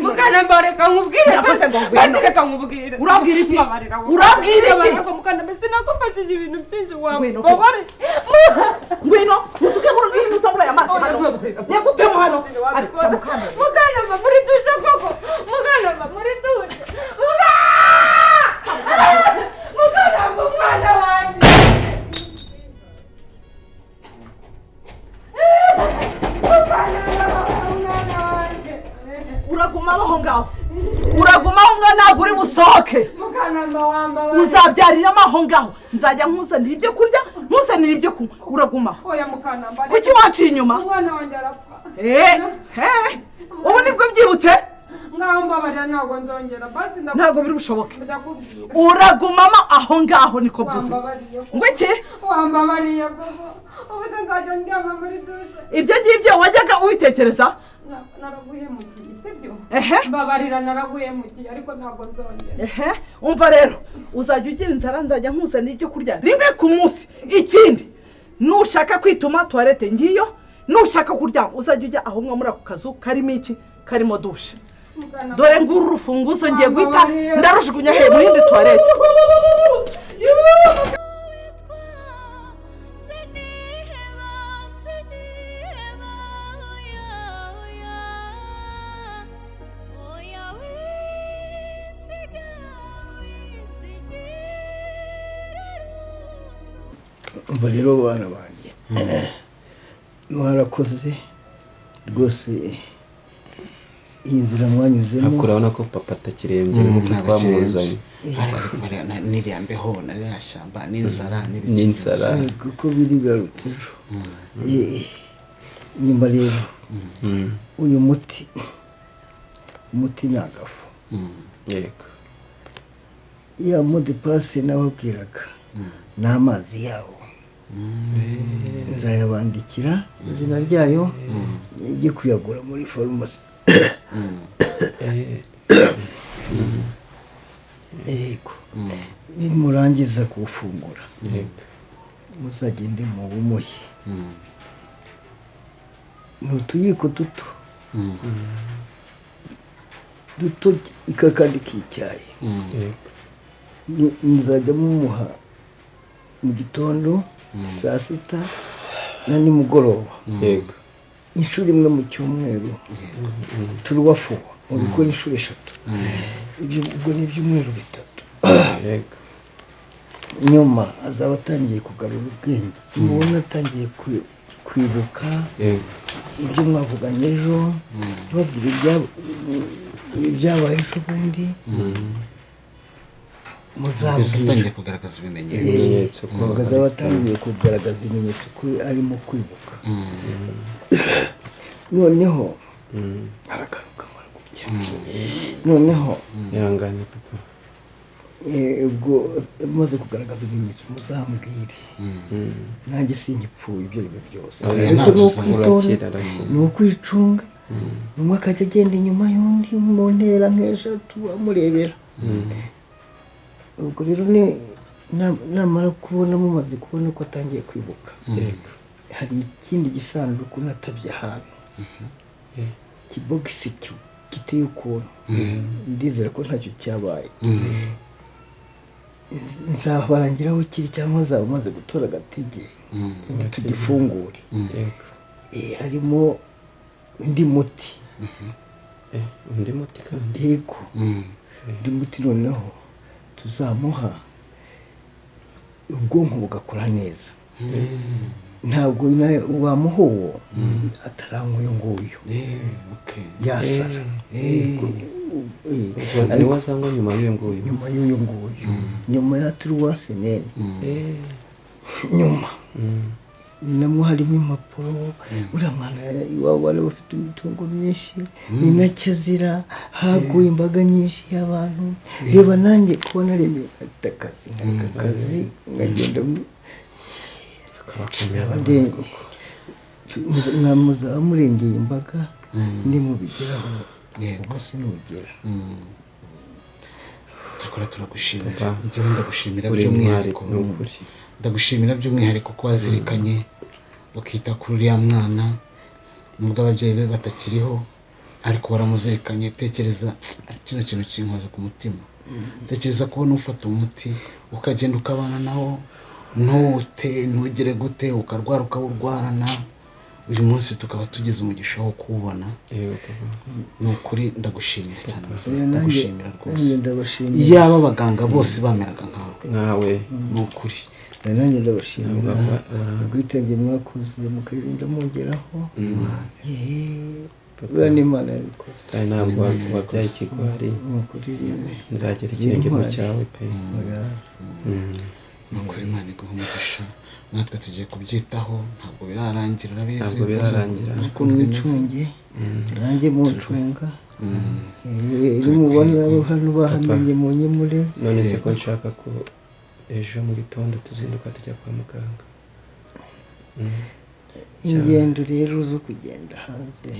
Mukanamba, reka nkubwire. Nakoze ngo ngwino. Basi reka nkubwire. Urambwira iki? Mbabarira, Urambwira iki? Mbabarira, Mukanamba, sinagufashije ibintu byinshi. Ngwino. Wababare. Ngwino musuke muza muri aya mazi hano, nyagutemo hano, ariko tamukanda. Mukanamba, muri dushe koko. Mukanamba, muri dushe. Mukanamba, umwana wanjye. Mukanamba, umwana wanjye. Uraguma aho ngaho, uraguma aho ngaho, ntabwo uri busohoke. Mukanamba, wambabarira. Uzabyariramo aho ngaho, nzajya nkuzanira ibyo kurya, nkuzanira ibyo kunywa, uraguma aho. Oya, Mukanamba. Kuki waciye inyuma? Umwana wanjye arapfa. Eh, eh, ubu nibwo byibutse? Ngaho mbabarira, ntabwo nzongera basi. Ntabwo biri bushoboke. Ndakubwira. Uragumamo aho ngaho, niko mvuze. Wambabariye koko. Ngo iki? Wambabariye koko. Ubu se nzajya ndyama muri dushe? Ibyo ngibyo wajyaga ubitekereza? Naraguhemukiye, sibyo? Ehe. Mbabarira, naraguhemukiye, ariko ntabwo nzongera. Ehe, umva rero, uzajya ugira inzara nzajya nkuzanira ibyo kurya rimwe ku munsi. Ikindi, nushaka kwituma, toilette ngiyo. Nushaka kuryama, uzajya ujya aho ngaho muri ako kazu karimo iki, karimo dushe. Mukanamba. Dore nguru urufunguzo, ngiye guhita Wambabariye. ndarujugunya he mu yindi toilette. Siniheba, siniheba, oya, oya, oya, winsiga, winsigira irungu. Umva rero bana banjye, mwarakoze rwose iyi nzira mwanyuzemo. Ariko urabona ko papa atakirembye nk'uko twamuzanye. N'iriya mbeho na ririya shyamba n'inzara n'ibiki. N'inzara. Eh, kuko biri biruta ejo. Eh, nyuma rero uyu muti ni agafu. Ya mot de passe nababwiraga ni amazi yawo, nzayabandikira izina ryayo, ijye kuyagura muri farumasi. Yego, nimurangiza kuwufungura, muzagende muwumuhe. Ni utuyiko duto duto ikakandi k'icyayi. Muzajya mumuha mu gitondo, saa sita na nimugoroba, inshuro imwe mu cyumweru, turuwafuwa mubikora inshuro eshatu. Ibyo ubwo ni ibyumweru 3. Nyuma azaba atangiye kugarura ubwenge, mubona atangiye kwibuka ibyo mwavuganye ejo, babwira ibyabaye ejo bundi, Mbese muzambwira. Atangiye kugaragaza ibimenyetso. Ibimenyetso ko Ubwo azaba atangiye kugaragaza ibimenyetso ko arimo kwibuka. Noneho hari akantu kamara gutya noneho. Ihangane papa. Ubwo amaze kugaragaza ibimenyetso, muzambwire. Nanjye sinkipfuye ibyo ari byo byose, Oya, ariko ntabyo ni uzaba. ukwitonda, Urakira, arakira. ni ukwicunga. Umwe akajya agenda inyuma y'undi mu ntera nk'eshatu amurebera. Ubwo rero namara kubona, mumaze kubona ko atangiye kwibuka, hari ikindi gisanduku natabye ahantu, kibogisi giteye ukuntu, ndizera ko ntacyo cyabaye. Nzabarangira aho kiri cyangwa nzaba maze gutora agatege tugifungure. Harimo undi muti. Undi muti kandi? Yego, undi muti noneho tuzamuha, ubwonko bugakora neza. Ntabwo wamuha uwo ataranywa uyu nguyu, yasara. Yego. Ubwo niwo azanywa nyuma y'uyu nguyu? Nyuma y'uyu nguyu, nyuma ya turuwasenene. Nyuma namwo harimo impapuro. Uriya mwana iwabo bari bafite imitungo myinshi, ni nacyo azira. Haguye imbaga nyinshi y'abantu. Reba nanjye kuba naremeye nkafite akazi, nkareka akazi nkagenda Akabakomera. Muzaba murengeye imbaga nimubigeraho, umunsi nugera. Cyakora turagushimira. Papa, Njyewe ndagushimira uri intwari, by'umwihariko. ni ukuri. Ndagushimira by'umwihariko ko wazirikanye ukita kuri uriya mwana, nubwo ababyeyi be batakiriho. Ariko waramuzirikanye. Tekereza kino kintu kinkoze ku mutima, tekereza kubona ufata umuti ukagenda ukabana nawo, ntute ntugire gute, ukarwara ukawurwarana. Uyu munsi tukaba tugize umugisha wo kuwubona. Yego papa. Ni ukuri ndagushimira cyane muzehe, Nanjye- ndagushimira rwose. Nanjye ndabashimira. Iyaba abaganga bose bameraga nkawe. Nkawe. Ni ukuri. Nanjye ndabashimira Ntabwo ubwitange mwakoze mukarinda mugeraho. Buriya ni Imana yabikoze. Kandi ntabwo wabyaye ikigwari. Ni ukuri rimwe. Nzagera ikirenge mu Intwari. cyawe pe. Oya. Ni ukuri, Imana iguha umugisha. Natwe tugiye kubyitaho, ntabwo birarangira, urabizi. Ntabwo birarangira. Uzi ukuntu bimeze. Mwicunge nanjye muncunga. Nimubona hano bahamenye munyemure. None se ko nshaka ko ejo mu gitondo tuzinduka tujya kwa muganga? Ingendo rero zo kugenda hanze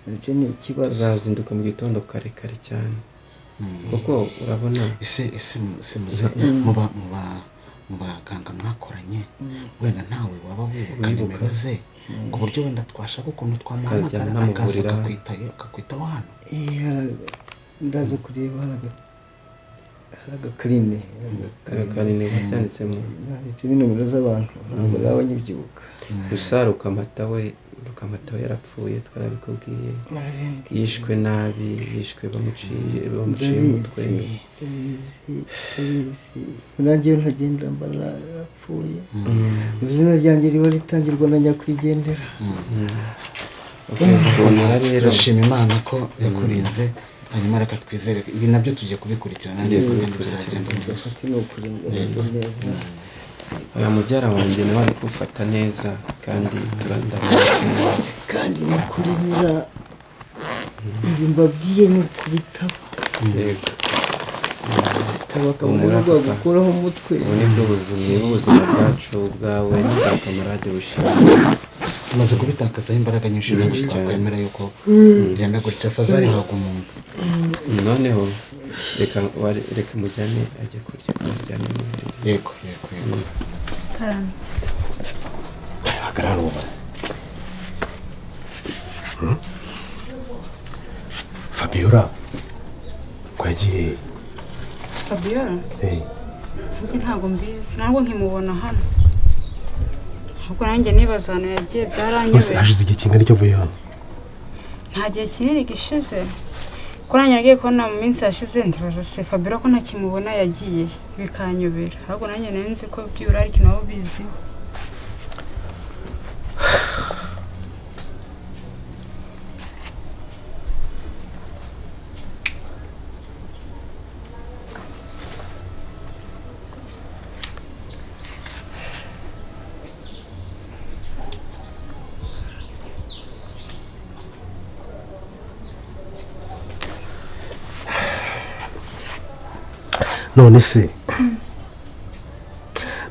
nabyo ni ikibazo. Tuzazinduka mu gitondo kare kare cyane, kuko urabona. Ese muze muba muba mu baganga mwakoranye, wenda ntawe waba wibuka Wibuka. nimero ze, ku buryo wenda twashaka ukuntu twamuhamagara Akajya akaza anamuvurira. akakwitaho hano? Ndaza kureba hari agakarine. Agakarine byanditsemo. Nanditsemo nomero z'abantu, ntabwo naba nkibyibuka. Gusa Rukamata we yarapfuye, twarabikubwiye. Narabimbwiye. Yishwe nabi, yishwe bamuciye umutwe. Ndabizi, ndabizi, ndabizi. Nanjye iyo ntagenda mba narapfuye. Izina ryanjye riba ritangirwa na nyakwigendera. Humura rero. Turashima Imana ko yakurinze. Hanyuma reka twizere ibi nabyo tugiye kubikurikirana neza kandi bizagenda neza. Ati ni ukuri meze neza. Oya, mubyara wanjye nawe ari kumfata neza kandi turandamukunda. Kandi ni ukuri bira ibi mbabwiye ni ukubitaba. Yego. Bitaba kabone Humura, n'ubwo papa. bagukuraho umutwe. Ubu nibwo buzima, ni ubuzima bwacu, bwawe n'ubwa kamarade bushimye. Tumaze kubitakazaho imbaraga nyinshi, ntabwo Nyinshi cyane. twakwemera yuko bigenda gutya. Fazari habwa umuntu. Noneho reka mujyane ajye kurya, mujyane mu buriri. Yego, yego, yego. Karame. Hagarara ubaze. Fabiola ko yagiye? Fabiola? Eh. Nanjye ntabwo mbizi, ntabwo nkimubona hano. Ahubwo nanjye nibaza ahantu yagiye. Rwose. Byaranyobeye. Hashize igihe kingana icyo avuye hano? Nta gihe kinini gishize, ko nanjye nagiye kubona mu minsi yashize, ndibaza se Fabiola ko ntakimubona yagiye he? Bikanyobera. Ahubwo nanjye nari nzi ko byibura hari ikintu waba ubiziho. None se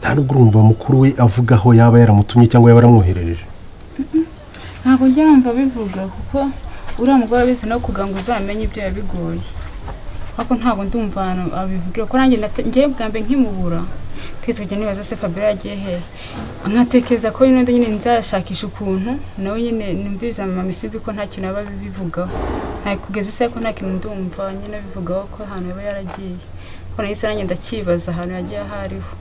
nta nubwo urumva mukuru we avuga aho yaba yaramutumye cyangwa yaba yaramwoherereje? Ntabwo njya numva bivuga, kuko uriya mugore abizi no kugira ngo uzamenye ibyo yabigoye, ariko ntabwo ndumva ahantu abivugira, ko nanjye njyewe bwa mbere nkimubura twese kujya nibaza se Fabiola yagiye hehe, nkatekereza ko nyine nyine nzashakisha ukuntu nawe nyine numviriza mama Isimbi ko nta kintu aba abivugaho. Nta kugeza isaha ko nta kintu ndumva nyine abivugaho ko ahantu yaba yaragiye, ko nahise nanjye ndakibaza ahantu yagiye aho ariho.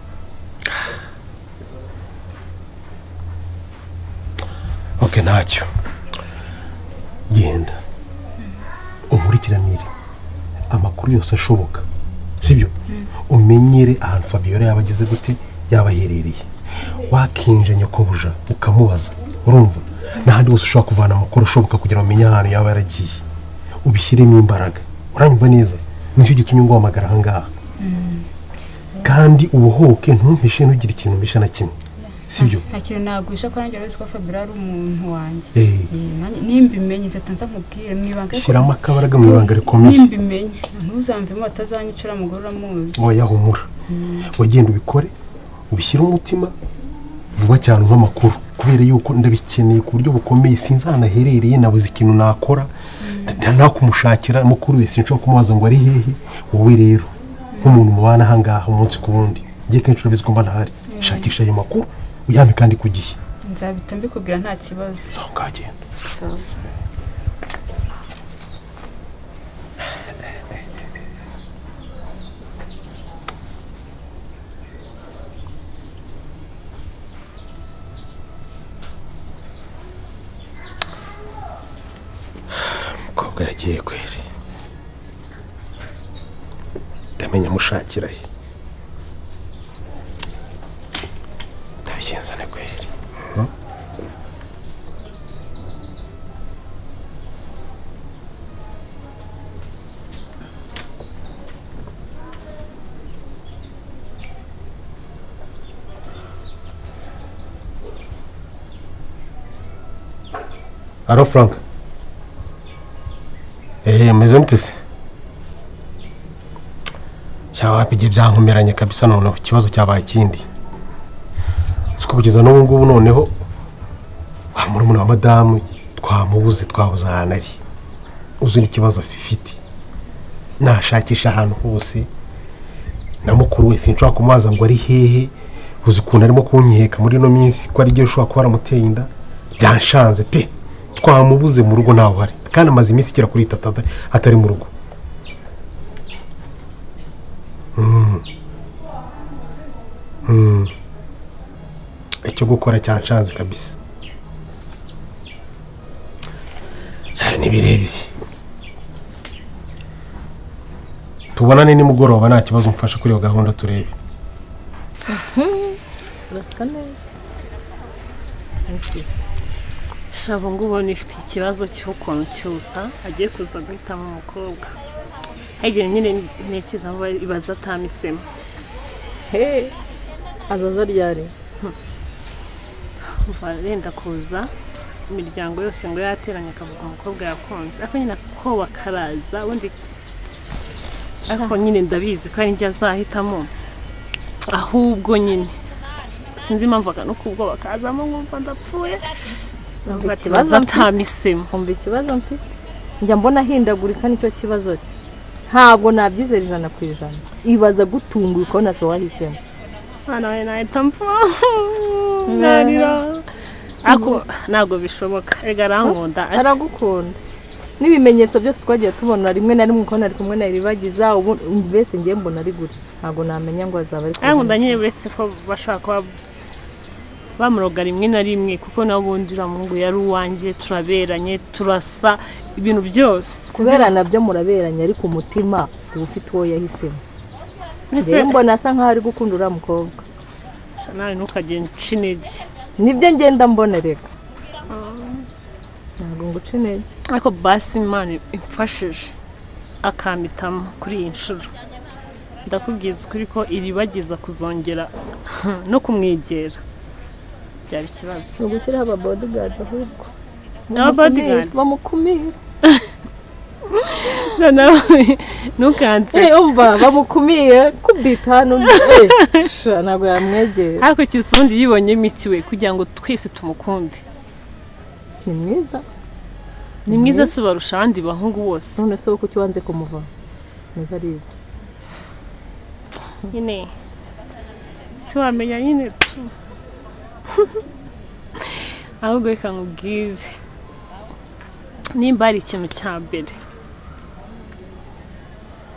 Ok, ntacyo, genda unkurikiranire amakuru yose ashoboka, sibyo? Umenyere ahantu Fabiola yaba ageze gute, yaba aherereye. Wakinje nyokobuja ukamubaza, urumva, n'ahandi hose ushobora kuvana amakuru ashoboka kugira ngo umenye ahantu yaba yaragiye, ubishyiremo imbaraga. Uranyumva neza? Nicyo gitumye nguhamagara aha ngaha. Kandi ubohoke, ntumpishe, ntugire ikintu umpisha na kimwe, sibyo? Nta kintu naguhisha, ko nanjye urabizi ko Fabiola ari umuntu wanjye. Nanjye nimbimenye nzahita nza nkubwire mu ibanga ariko. Shyiramo akabaraga mu ibanga rikomeye. Nimbimenye ntuzamvemo, batazanyicira, mugore uramuzi. Oya, humura. Wagenda ubikore, ubishyire umutima vuba cyane nk'amakuru, kubera yuko ndabikeneye ku buryo bukomeye. Sinzi ahantu aherereye, nabuze ikintu nakora nta kumushakira mukuru we, sinshobora kumubaza ngo ari hehe. Wowe rero nk'umuntu mubana aha ngaha umunsi ku wundi, ngiye kenshi urabizi ko mba ntahari, shakisha ayo makuru uyame kandi ku gihe. Nzabita mbikubwira, nta kibazo. Sawa, ngagenda. Sawa. Umukobwa yagiye kweri, ndamenya mushakira he, ndabigenza ne kweri. Alo Frank. Meze mute se? Cyawapi igihe byankomeranye kabisa, noneho ikibazo cyabaye ikindi. Siko kugeza n'ubu ngubu noneho wa murumuna wa madamu twamubuze, twabuze ahantu ari. Uzi n'ikibazo afite. Nashakisha ahantu hose na mukuru we sinshobora kumubaza ngo ari hehe. Uzi ukuntu arimo kunkeka muri ino minsi ko ari igihe ushobora kuba aramuteye inda. Byanshanze pe. Twamubuze mu rugo ntaho hari, kandi amaze iminsi igera kuri itatu atari mu rugo. Icyo gukora cyanshanze kabisa. Cyane ni birebire. Tubonane nimugoroba nta kibazo, mfasha kuri iyo gahunda turebe. Urasa neza. Shabo ngo ubone ifite ikibazo cy'ukuntu Cyusa agiye kuza guhitamo umukobwa. Hegere nyine ntekereza ngo ibaza atamisemo. He, azaza ryari? Umva arenda kuza, imiryango yose ngo yateranye akavuga umukobwa yakunze. Ariko nyine ko bakaraza ubundi, ariko nyine ndabizi ko ari njye azahitamo. Ahubwo nyine sinzi impamvu no kubwo bakazamo nkumva ndapfuye. Ikibazo mfite, ikibazo mfite njya mbona ahindagurika, nicyo kibazo cye. Ntabwo nabyizera 100%. Ibaza gutunguye ukabona so wahisemo. Mwana we nahita mpfa narira. Ako ntabwo bishoboka. Ega arankunda, aragukunda. N'ibimenyetso byose twagiye tubona rimwe na rimwe ukabona ari kumwe na Iribagiza, ubu mbese ngiye mbona ari gutya. Ntabwo namenya ngo azaba ari kumwe. Arankunda nyine, uretse ko bashaka kuba bamuroga rimwe na rimwe, kuko nawe ubundi uriya muhungu yari uwanjye, turaberanye, turasa ibintu byose. Kuberana byo muraberanye, ariko umutima uba ufite uwo yahisemo. Rero mbona asa nkaho ari gukunda uriya mukobwa. Nawe ntukagende uca intege. Nibyo ngenda mbona reka. Ntabwo nguca intege. Ariko basi Imana imfashije akampitamo kuri iyi nshuro. Ndakubwiza ukuri ko Iribagiza kuzongera no kumwegera byaba ikibazo. Ni ugushyiraho aba bodyguard ahubwo. Aba bodyguards? Bamukumira. Noneho ntukanse. Umva bamukumiye kubita hano. Sha ntabwo yamwegera. Ariko Cyusa ubundi yibonyemo iki we kugira ngo twese tumukunde? Ni mwiza. Ni mwiza se ubarusha abandi bahungu bose. None se kuki wanze kumuva? Niba ari ibyo. Nyine si wamenya nyine tu. Ahubwo reka nkubwire, nimba ari ikintu cya mbere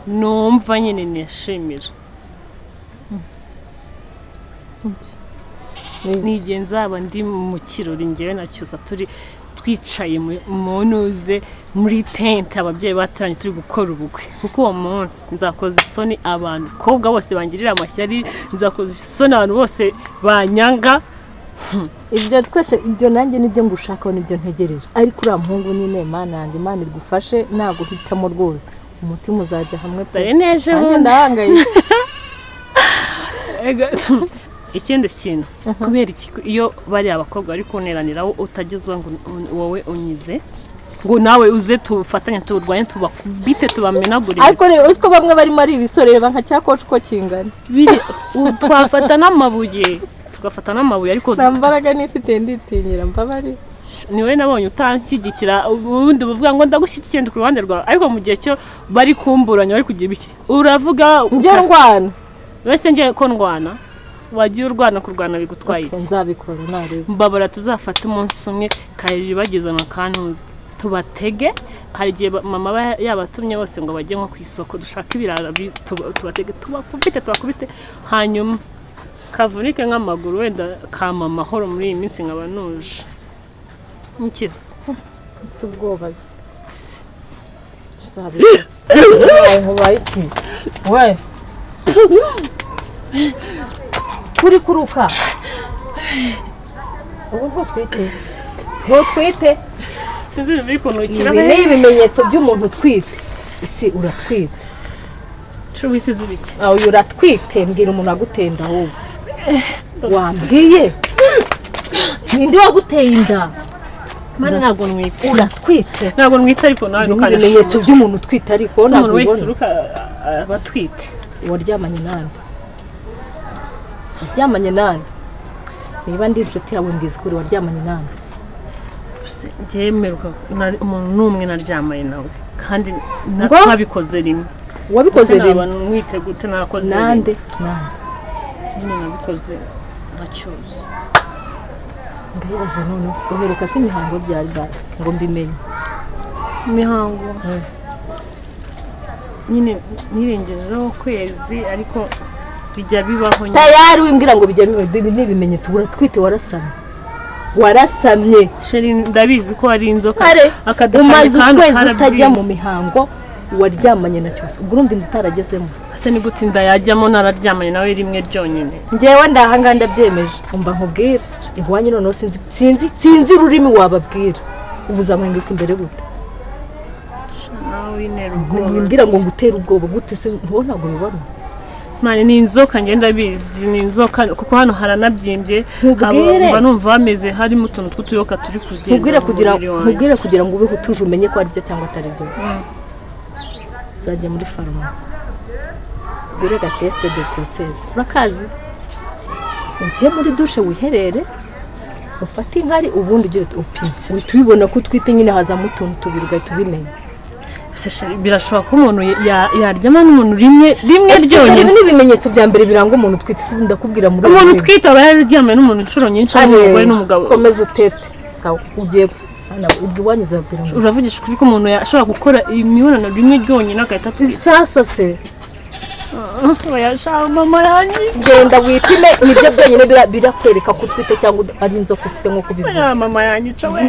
numva nyine nishimira, ni igihe nzaba ndi mu kirori ngewe na Cyusa turi twicaye mu ntuze muri tente, ababyeyi bateranye turi gukora ubukwe. Kuko uwo munsi nzakoza isoni abantu kobwa bose bangirira amashyari, nzakoza isoni abantu bose banyanga. Ibyo twese, ibyo nanjye nibyo ngushakaho, nibyo ntegereje. Ariko uriya muhungu nyine Imana yanjye, Imana igufashe naguhitamo rwose. Umutima uzajya hamwe pe. Nanjye ndahangayitse. Ikindi kintu, kubera iyo bari abakobwa bari kunteraniraho utajya ngo wowe unyize, ngo nawe uze tufatanye turwanye tubakubite tubamenagurire. Ariko rero uziko bamwe barimo ari ibisore, reba nka cya coach ko kingana. Twafata n'amabuye, tugafata n'amabuye, ariko nta mbaraga nifite nditinyira mbabari. Niwe nabonye utanshyigikira, ubundi uvuga ngo ndagushyigikiye ndi ku ruhande rwawe, ariko mu gihe cyo bari kumburanya bari kugira ibiki uravuga njye ndwana. Wese njye ko ndwana, wagiye urwana kurwana bigutwaye iki? Nzabikora narebe. Mbabara tuzafata umunsi umwe kariri bageze na kantuza tubatege. Hari igihe mama yabatumye bose ngo bajye nko ku isoko dushaka ibirara tubatege tubakubite tubakubite, hanyuma kavunike nk'amaguru wenda kama amahoro muri iyi minsi nkaba nuje. Nkize mfite ubwoba. Uzabivuga. Wabaye iki we? Kuri kuruka ubu ntutwite, ntutwite. Sinzi ibintu biri kuntukira. Ibi ni ibimenyetso by'umuntu utwite. Isi uratwite. Cumi wisize ibiki? Aho uyu uratwite. Mbwira umuntu wagutenda ahubwo. Wambwiye ninde waguteye inda? Mani, ntabwo nwite. Uratwite. Ntabwo nwite, ariko nawe Ibi ni ntukanashure. ibimenyetso by'umuntu utwite, ariko umuntu ntabwo wese ubibona. uruka aba atwite. Waryamanye nande? Waryamanye nande? Niba ndi inshuti yawe, mbwiza ukuri, waryamanye nande? Njyewe mperuka umuntu n'umwe naryamanye nawe kandi Ngo? twabikoze rimwe. Wabikoze Ese rimwe? naba nwite gute nakoze Nande? rimwe? Nande? Nyine nabikoze nka cyose. Mbibaze noneho, uheruka se imihango byari bazi ngo mbimenye? Imihango nyine nirengejeho ukwezi, ariko bijya bibaho nyine. Tayari wimbwira ngo bijya biba. Ibi ni ibimenyetso, uratwite, warasamye, warasamye. Chérie, ndabizi ko ari inzoka. Kare Akadakane umaze kano ukwezi karabyimba. utajya mu mihango, waryamanye na cyose, ubwo urumva inda itaragezemo. Ese ni gute inda yajyamo nararyamanye nawe rimwe ryonyine? Njyewe ndahangaha ndabyemeje. Umva nkubwire, iwanyu noneho sinzi, sinzi, sinzi ururimi wababwira. Ubu uzamuhinduka imbere gute? Nawe wintera ubwoba. Wimbwira ngo ngutere ubwoba gute se? Ntuwo ntabwo bibona. Mani, ni inzoka, ngenda ndabizi ni inzoka, kuko hano haranabyimbye. Nkubwire. Mba numva hameze harimo utuntu tw'utuyoka turi kugenda Nkubwire mu kugira mubiri wanjye. Nkubwire kugira ngo ubeho utuje, umenye ko ari byo cyangwa atari byo. Uzajya muri farumasi ugure ga test de grossesse, urakazi, ujye muri douche wiherere, ufate inkari, ubundi ugire uti upime, uhita ubibona ko utwite nyine. Hazamo utuntu tubiri ugahita ubimenya. Ese chérie, birashoboka ko umuntu yaryama n'umuntu rimwe rimwe Ese dore ryonyine? Ibi ni ibimenyetso bya mbere biranga umuntu utwite. Si ndakubwira muri Umuntu ubu. utwite aba yararyamanye n'umuntu inshuro nyinshi, ari umugore n'umugabo. Komeza utete. Sawa, ugiye hano ubwo iwanyu uzabwira ngo Uravugisha ukuri ko umuntu ashobora gukora imibonano rimwe ryonyine agahita atwita? Sasa se. Oya sha, mama yanjye. Genda wipime, nibyo byonyine birakwereka ko utwite cyangwa ari inzoka ufite nk'uko ubivuga. Oya, mama yanyica we.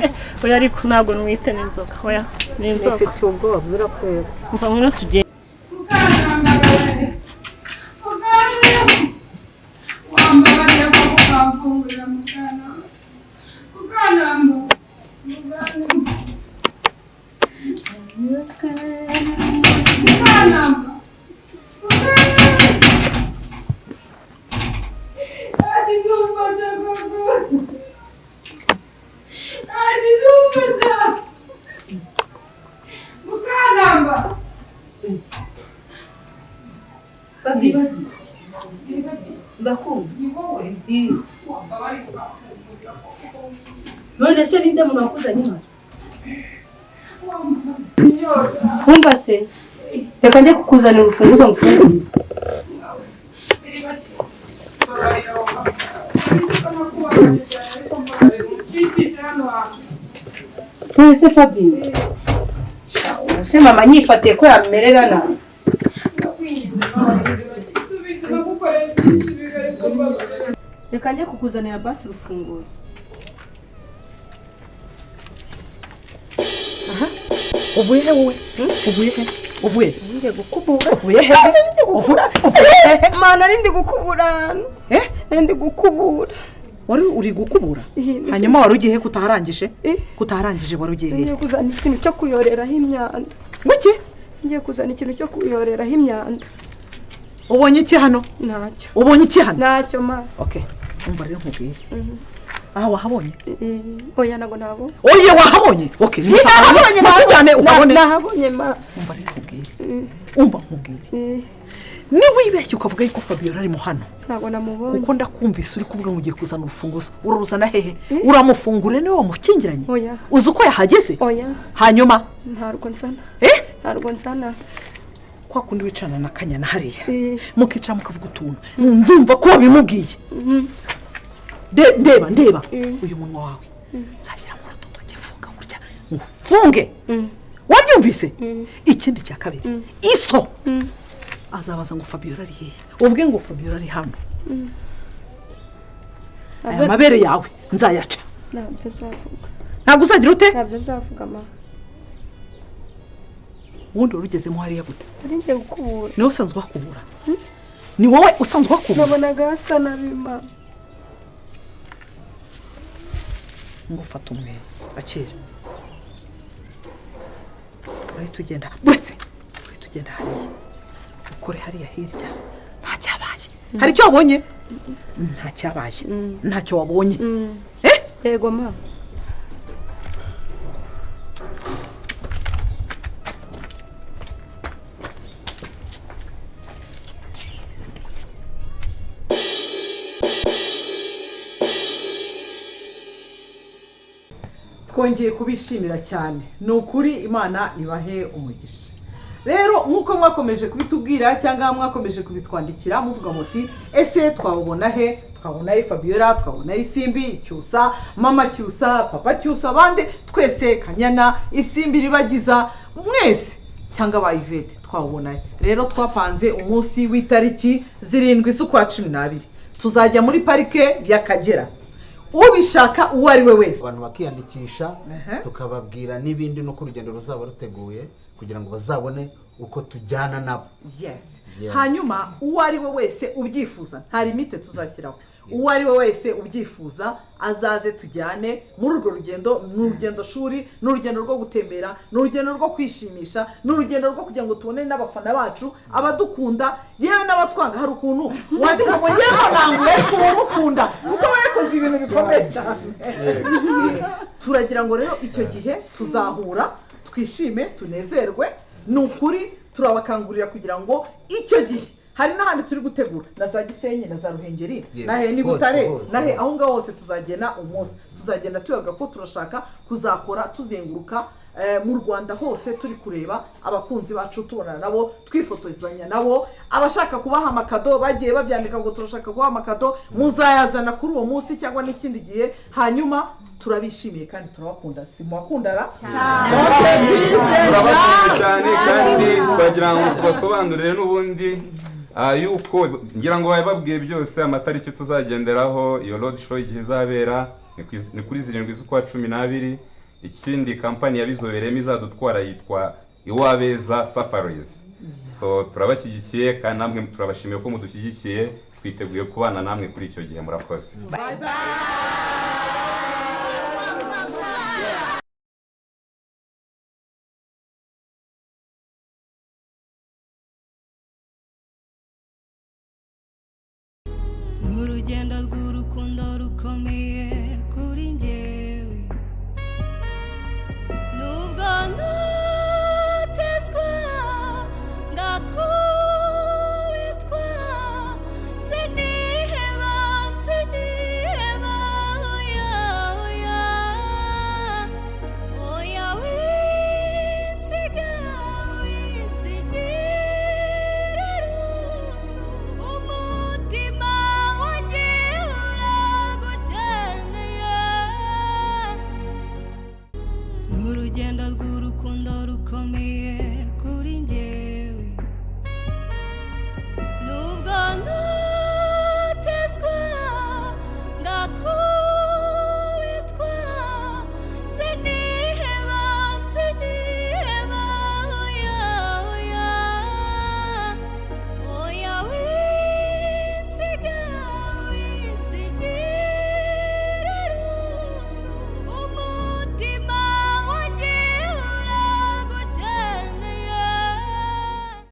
Oya, ariko ntabwo nwite, n'inzoka. Oya, ni inzoka. Nifitiye ubwoba, birakwereka. Umva, ngwino tugende. Wambabariye ko ukamfungurira mukana, mukanamba, mukanamba. Ati zumfasha koko, ati zumfasha mukanamba. Fabi, ndakumva. Ni wowe? Wambabariye ukamfungurira koko. None se ninde muntu wakuzanye hano? Wumva se, reka njye kukuzanira urufunguzo ngufungurire. None se Fabi, se mama nyifatiye ko yamerera nabi? Reka njye kukuzanira basi urufunguzo. Uvuye he wowe? Uvuye he? Uvuye? Ngiye gukubura. Uvuye he? Uvuye he? Mana, ari ndi gukubura hano. Eh? Ndi gukubura. Wari uri gukubura? Hanyuma wari ugiye he kutaharangije? Kutaharangije wari ugiye Ngiye he? kuzana ikintu cyo kuyoreraho imyanda. Nguki? Ngiye kuzana ikintu cyo kuyoreraho imyanda. Ubonye iki hano? Ntacyo. Ubonye iki hano? Ntacyo ma. Okay, umva rero nkubwire. Aha wahabonye? Oya, ntabwo nabonye. Oye, wahabonye? Okay, Nahabonye. nakujyane ukabone. Nahabonye ma. Umva rero nkubwire, umva nkubwire, niwibeshye ukavuga yuko Fabiola arimo hano, Ntabwo namubonye. kuko ndakumvise uri kuvuga ngo ugiye kuzana urufunguzo, uraruzana hehe? Uramufungurira niwe wamukingiranye? Oya. Uzi uko yahageze? Oya. Hanyuma? Ntabwo nzana. Eh? Ntabwo nzana. Kwa kundi wicarana na Kanyana hariya, mukicara mukavuga utuntu, nzumva ko wabimubwiye. Ndeba, ndeba uyu munwa wawe, nzashyira mu rutoto njye funga gutya ngufunge. Wabyumvise? Ikindi cya kabiri, iso azabaza ngo Fabiola ari hehe, uvuge ngo Fabiola ari hano. Aya mabere yawe nzayaca. Ntabyo nzavuga. Ntabwo uzagira ute? Ntabyo nzavuga ma. Ubundi wari ugezemo hariya gute? Nari ngiye gukubura. Niwe usanzwe uhakubura? Ni wowe usanzwe uhakubura? Nabonaga hasa nabi mama. Ngo fata umweyo, akira. Urahita ugenda, buretse urahita ugenda hariya, ukore hariya hirya. Nta cyabaye. Hari icyo wabonye? Nta cyabaye. Ntacyo wabonye. Yego mama. Twongeye kubishimira cyane, ni ukuri Imana ibahe umugisha. Rero nk'uko mwakomeje kubitubwira cyangwa mwakomeje kubitwandikira muvuga muti ese twabona he? Twabona he Fabiola, twabona Isimbi, Cyusa, mama Cyusa, papa Cyusa, abandi twese, Kanyana, Isimbi, Ribagiza, mwese cyangwa ba Yvette, twabona he? Rero twapanze umunsi w'itariki 7 z'ukwa 12, tuzajya muri parike y'Akagera. Ubishaka uwo ari we wese, abantu bakiyandikisha, tukababwira n'ibindi nuko urugendo ruzaba ruteguye kugira ngo bazabone uko tujyana nabo. Yes. Hanyuma uwo ari we wese ubyifuza, nta limite tuzashyiraho, uwo ari we wese ubyifuza azaze tujyane muri urwo rugendo. Ni urugendo shuri, ni urugendo rwo gutembera, ni urugendo rwo kwishimisha, ni urugendo rwo kugira ngo tubone n'abafana bacu, abadukunda yewe n'abatwanga. Hari ukuntu wandika ngo yewe ntabwo ariko uba umukunda kuko aba yakoze ibintu bikomeye cyane. Turagira ngo rero icyo gihe tuzahura, twishime, tunezerwe. Ni ukuri turabakangurira kugira ngo icyo gihe hari n'ahandi turi gutegura, na za Gisenyi na za Ruhengeri, nahe ni Butare, nahe aho ngaho hose tuzagena umunsi, tuzagenda tuyaga ko turashaka kuzakora tuzenguruka mu Rwanda hose, turi kureba abakunzi bacu, tubonana nabo, twifotozanya nabo. Abashaka kubaha amakado bagiye babyandika ngo turashaka kubaha amakado, muzayazana kuri uwo munsi cyangwa n'ikindi gihe. Hanyuma turabishimiye kandi turabakunda. Si muwakundara? Turabakunda cyane, kandi twagira ngo tubasobanurire n'ubundi yuko ngira ngo bababwiye byose amatariki tuzagenderaho, iyo road show igihe izabera ni kuri 7 z'ukwa 12. Ikindi kampani yabizobereyemo izadutwara yitwa Iwabeza Safaris. So turabashyigikiye kandi namwe turabashimiye ko mudushyigikiye, twiteguye kubana namwe kuri icyo gihe. Murakoze. Bye bye. Urugendo rw'urukundo rukomeye.